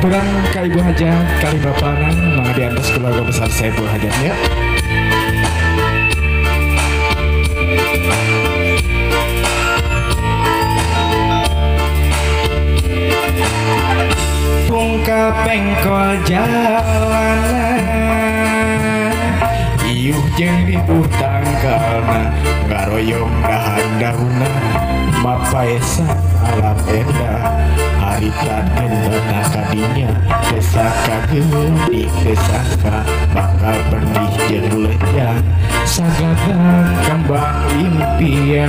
Aturan ka Ibu Hajat kali bapana mangga diantos keluarga besar Saiful Hajat ya. Pungka pengkol jalanan iuh jeung ribuh tangkalna ngaroyong dahan daunna mapaesan alam endah harita tentang kadinya desa kageuni desaka bakal pedih jeung lejang sagagang kembang impian.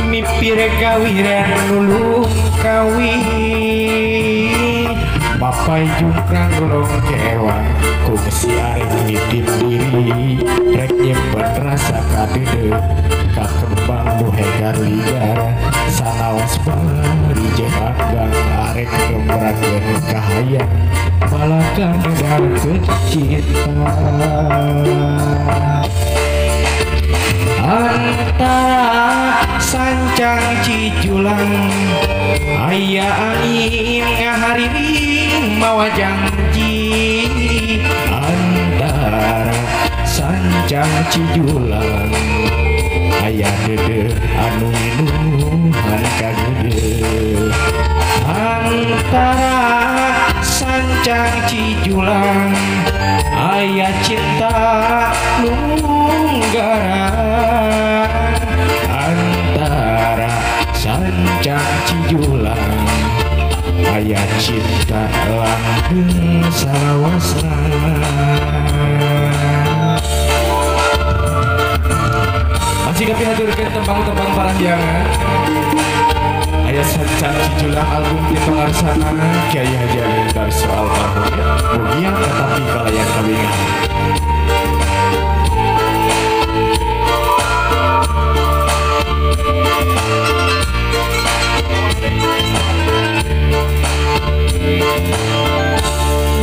Mipir gawiran nulung kawin mapai jungkrang long kewang kungsi arek nitip diri rek nyimpen rasa kadede kakembang nu hegar ligar sanaos bari jeung anggang arek gembrakeun kahayang balakan edarkeun cinta. Antara sancang Cijulang aya angin ngahariring mawa janji. Antara sancang Cijulang aya dede anu minuhan kagede. Antara sancang Cijulang aya cinta nunggaran. Antara sancang Cijulang aya cinta langgeng salawasna. Masih kami haturkeun tembang-tembang parahyangan. Aya sancang Cijulang album ti pangarsana Kiai Haji Amin Darso almarhum. Mugia tetapi kalayan kawingan.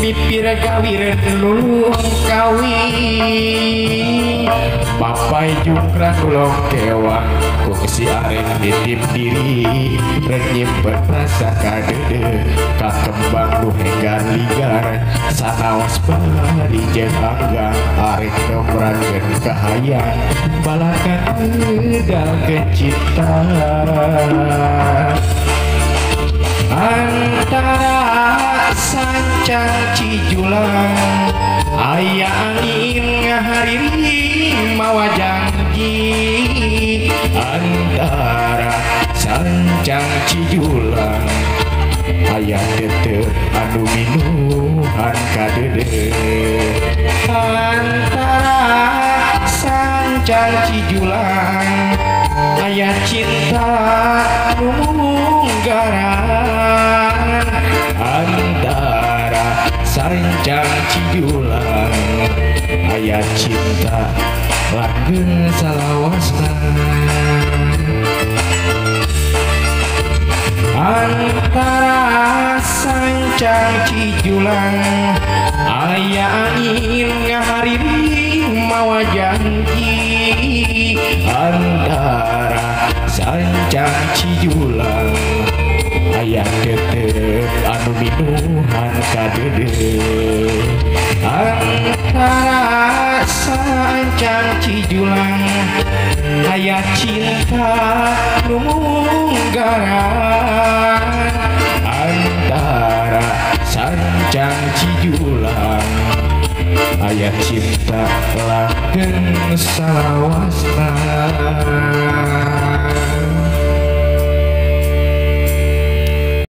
Mipir gawiren lulung kawin mapai jungkrang ulong kewang kungsi arek nitip diri rek nyimpen rasa kadede kakembang nu hegar ligar sanaos bari jeung anggang arek nombrakeun kahayang balakan edalkeun cinta. Antara sancang Cijulang aya angin ngahariring mawa janji. Antara sancang Cijulang aya tetep anu minuhan kadede. Antara sancang Cijulang aya cinta nunggaran. Antara sancang Cijulang aya cinta langgeng salawasna. Antara sancang Cijulang aya angin ngahariring mawa janji. Antara sancang Cijulang aya tetep anu minuhan kadede. Antara sancang Cijulang aya cinta nu munggaran. Antara sancang Cijulang aya cinta langgeng salawasna.